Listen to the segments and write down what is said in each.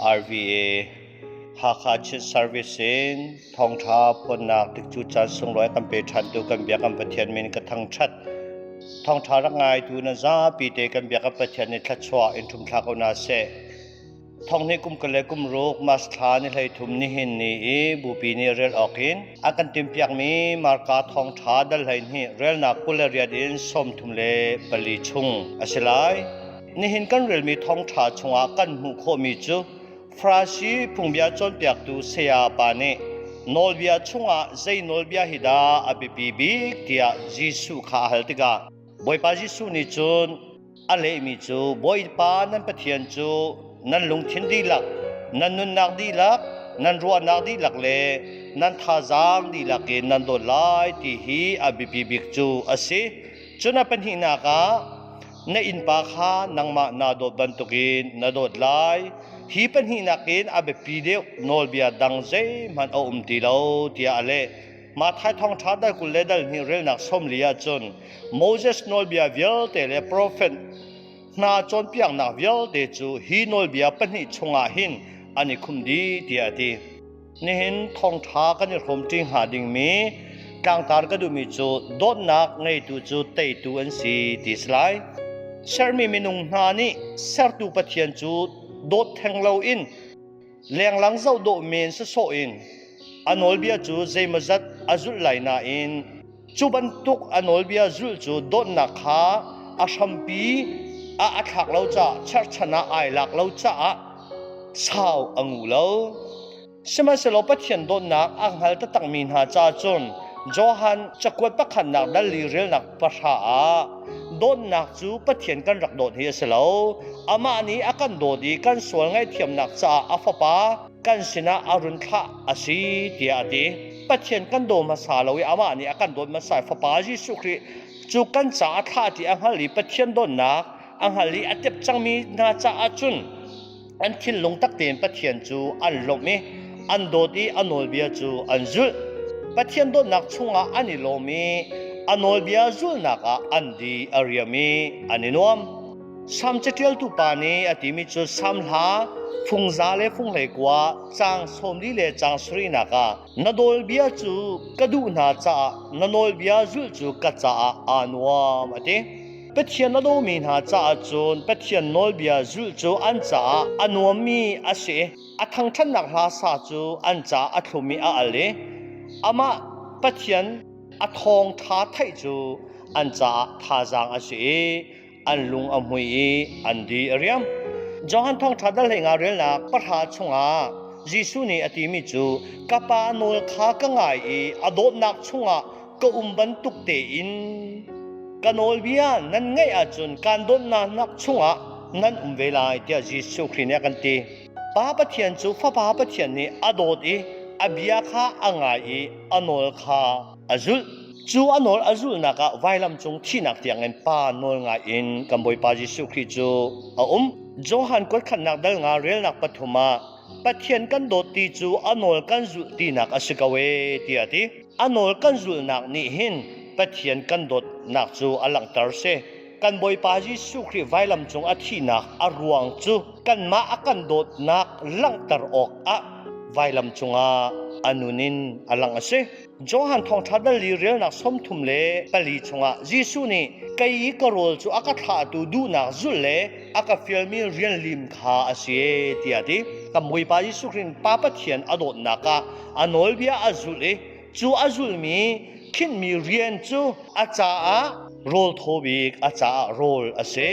RVA Hakha Chin Service in thawngṭha phuannak tikcu caan sunglawi kan pe ṭhantu kan biak kan Pathian min ka thangṭhat. Thawngṭha rak ngaitu na zapi te kan biak kan Pathian nih thluachuah in ṭhumthla ko hna seh. Thonghnih kum kul le kum ruk March thla ni 13 nihin ni i bupi nih rel awk in a kan timhpiakmi Marka thawngṭha dal 12 relnak 28 in 34 chung a si lai. Nihin kan relmi thawngṭha chungah kan hmuh khawhmi cu Farasi phungbia cawnpiaktu saya pa nih nawlbia chungah zei nawlbia hi dah a biapi bik tiah Jesuh kha a hal tikah Bawipa Jesuh nih cun A lehmi cu Bawipa nan Pathian cu nan lungthin dihlak, nan nunnak dihlak, nan ruahnak dihlak le nan thazaang dihlak in nan dawt lai ti hi a biapi bik cu a si. Cun a pahnihnak ah na innpa kha nangmah naa dawt bantukin na dawt lai. Hi pahnihnak in a biapi deuh nawlbia dang zeihmanh a um ti lo tiah a leh. Matthai thawngṭha dal 20 le dal hnih relnak 40 ahcun Moses nawlbia vialte le profet hna cawnpiaknak vialte cu hi nawlbia pahnih chungah hin an i khumh dih tiah a ti. Nihin thawngṭha kan i hrawmṭi hnga dingmi tlangtar ka duhmi cu dawtnak ngeitu cu teitu an si ti si lai. Sermi minung hna nih sertu Pathian cu dawt theng loin Lenglang zoh dawh men sawsawh in a nawlbia cu zeimawzat a zulh lai nain cu bantuk a nawlbia zulh cu dawtnak kha a hrampi ah a thlak lo caah cherhchan ah ai lak lo caah sau a ngu lo. Sihmanhsehlaw Pathian dawtnak a hngal taktakmi hna caah cun Johan cakuat pakhatnak dal li relnak pahra ah dawtnak cu Pathian kan rak dawt hi a si lo. Amah nih a kan dawt i kan sual ngaihthiamnak caah a fapa kan sinah a run thlah a si tiah a ti. Pathian kan daw hmasa lo i amah nih a kan dawt hmasa i fapa Jesuh Khrih cu kan caah a thlah ti a hngal i Pathian dawtnak a hngal i a tep cangmi hna caah cun an thinlung tak tein Pathian cu an lawmh i an dawt i a nawlbia cu an zulh. Pathian dawtnak chungah an i lawm i a nawlbia zulhnak ah an di a riam i an i nuam. Salm caṭialtu pa nih a timi cu Salm hla fungza le funghlei caang 40 le caang sarihnak ah na nawlbia cu ka duh hna caah na nawlbia zulh cu ka caah aa nuam a ti. Pathian a dawmi hna caah cun Pathian nawlbia zulh cu an caah a nuammi a si. A thangṭhatnak hla sa cu an caah a thlum i a al i amah Pathian a thawngṭha theih cu an caah thazaang a si i an lung a hmui i an di a riam. Johan thawngṭha dal 15 relnak pahra chungah Jesuh nih a timi cu ka Pa nawl kha ka ngai i a dawtnak chungah ka um bantuk tein ka nawlbia nan ngaih ahcun kaan dawtnak chungah nan um ve lai tiah Jesuh Khrih nih a kan ti. Pa Pathian cu Fapa Pathian nih a dawt i a bia kha a ngai i a nawl kha a zulh. Cu a nawl a zulhnak ah vailam cung thihnak tiangin Pa nawl ngai in kan Bawipa Jesuh Khrih cu a um. Johan kuatkhatnak dal nga relnak pathum ah Pathian kan dawt ti cu a nawl kan zulh tinak a si ko ee tiah a ti. A nawl kan zulhnak nih hin Pathian kan dawtnak cu a langhter si. Kan Bawipa Jesuh Khrih vailam cung a thihnak a ruang cu kanmah a kan dawtnak langhter awkah vailam cungah a nun in a langh a si. Johan thawngṭha dal li relnak 34 chungah Jesuh nih kei i ka rawl cu a ka thlahtu duhnak zulh le a ka fialmi rian lim kha a si tiah a ti. Kan Bawipa Jesuh Khrih Pa Pathian a dawtnak ah a nawlbia a zulh i cu a zulhmi khinhmi rian cu a caah rawl thaw bik a caah rawl a si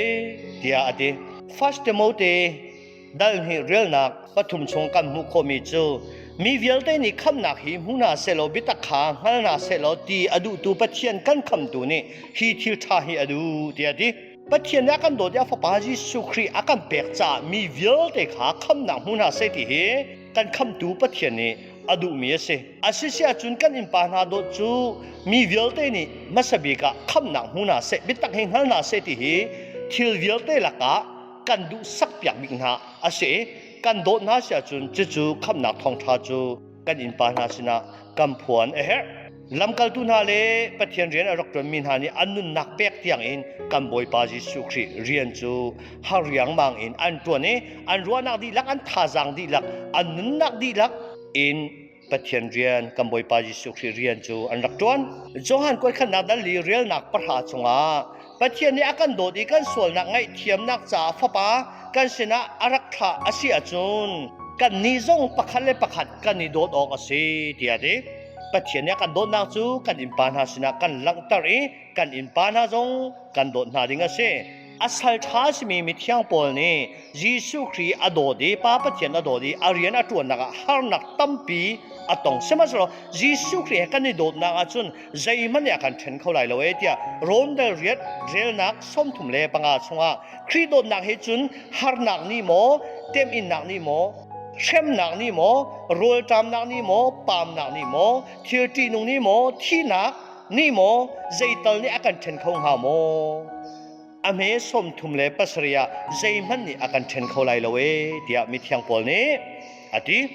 tiah a ti. First Timothy dal hnih relnak pathum chung kan hmuh khawhmi cu mi vialte nih khamnak hi hmu hna sehlaw biatak kha hngal hna sehlaw ti a duhtu Pathian kan khamtu nih hi thil ṭha hi a duh tiah a ti. Pathian nih a kan dawt i a Fapa Jesuh Khrih a kan pek caah mi vialte kha khamnak hmu hna seh ti hi kan khamtu Pathian nih a duhmi a si. A si si ahcun kan innpa hna dawt cu mi vialte nih hmasa bik ah khamnak hmu hna seh, biatak hi hngal hna seh ti hi thil vialte lakah kan duhsak piak bik hna a si i kan dawt hna si ahcun cucu khamnak thawngṭha cu kan innpa hna sinah kan phuan a herh. Lamkaltu hna le Pathian rian a rak ṭuanmi hna nih an nunnak pek tiangin kan Bawipa Jesuh Khrih rian cu har riangmang in an ṭuan i an ruahnak dihlak, an thazaang dihlak, an nunnak dihlak in Pathian rian, kan Bawipa Jesuh Khrih rian cu an rak ṭuan. Johan kuaikhatnak dal li relnak pahra chungah Pathian nih a kan dawt i kan sualnak ngaihthiamnak caah Fapa kan sinah a rak thlah a si ahcun kannih zong pakhat le pakhat kan i dawt awk a si tiah a ti. Pathian nih a kan dawtnak cu kan innpa hna sinah kan langhter i kan innpa hna zong kan dawt hna ding a si. A sal ṭha a simi mithiang pawl nih Jesuh Khrih a dawt i Pa Pathian a dawt i a rian a ṭuannak ah harnak tampi a tong. Sihmanhsehlaw Jesuh Khrih he kan i dawtnak ahcun zeihmanh nih a kan ṭhen kho lai lo ee tiah Rom dal riat relnak 35 chungah Khrih dawtnak he cun harnak nih maw, temhinnak nih maw, hremnak nih maw, rawlṭamnak nih maw, paamnak nih maw, thil ṭihnung nih maw, thihnak nih maw zeital nih a kan ṭhen kho hnga maw? A hme 37 ah zeihmanh nih a kan ṭhen kho lai lo ee tiah mithiang Paul nih a ti.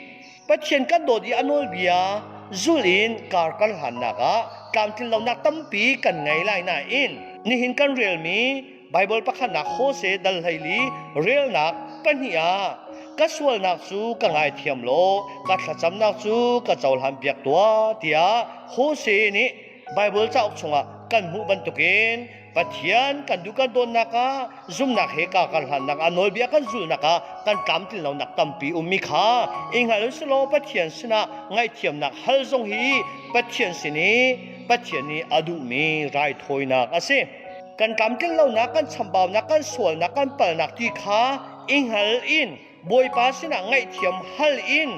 Pathian kan dawt i a nawlbia zul in kar kan hlannak ah tlamtlinlonak tampi kan ngei lai nain nihin kan relmi Baibal pakhatnak Hose dal 14 relnak pahnih ah ka sualnak cu ka ngaithiam law ka thlacamnak cu ka cohlan piak tuah tiah Hose nih Baibal cauk chungah kan hmuh bantukin Pathian kan duh kan dawnnak ah zumnak he ka kan hlannak ah nawlbia kan zulhnak ah kan tlamtlin lonak tampi ummi kha i hngal usulaw Pathian sinah ngaihthiamnak hal zong hi Pathian sin i Pathian nih a duhmi raithawinak a si. Kan tlamtlin lonak, kan chambaunak, kan sualnak, kan palnak ti kha i hngal in Bawipa sinah ngaihthiam hal in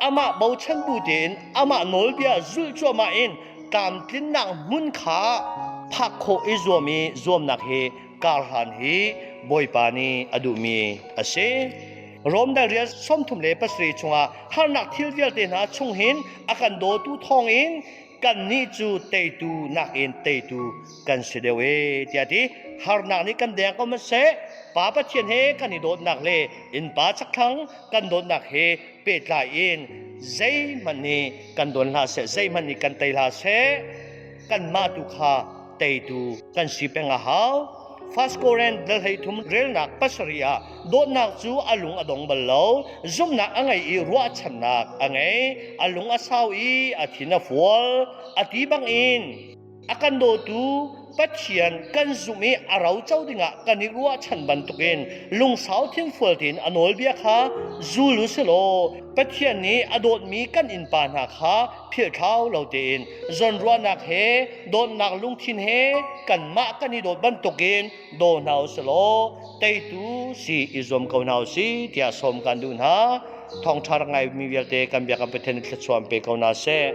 amah bochan bu tein amah nawlbia zulh cuahmah in tlamtlinnak hmun kha phak khawh i zuam i zuamnak hi karhlan hi Bawipa nih a duhmi a si. Rom dal rial 37 chungah harnak thil vialte hna chung hin a kan dawtu thawngin kannih cu teitu nakin teitu kan si deuh e tiah ti. Harnak nih kan deng ko seh, Pa Pathian he kan i dawtnak le innpa chakthlang kan dawtnak he pehtlai in zeihmanh nih kan dawn hlah seh, zeihmanh nih kan tei hlah seh, kanmah tu kha teitu kan si peng a hau. First Korinth dal 13 relnak pasarih ah dawtnak cu a lung a dong bal lo, zumhnak a ngei i ruahchannak a ngei, a lung a sau i a thin a fual, a ti bangin a kan dawtu Pathian kan zumh i a roco dingah kan i ruahchan bantukin lungsau thinfual tein a nawlbia kha zul u silaw Pathian nih a dawtmi kan innpa hna kha philhthlau lo tein zawnruahnak he dawtnak lungthin he kanmah kan i dawt bantukin daw hna u silaw teitu si i zuam ko hna u si tiah sawm kan duh hna. Thawngṭha rak ngaimi vialte kan biakam Pathian thluachuah pe ko hna seh.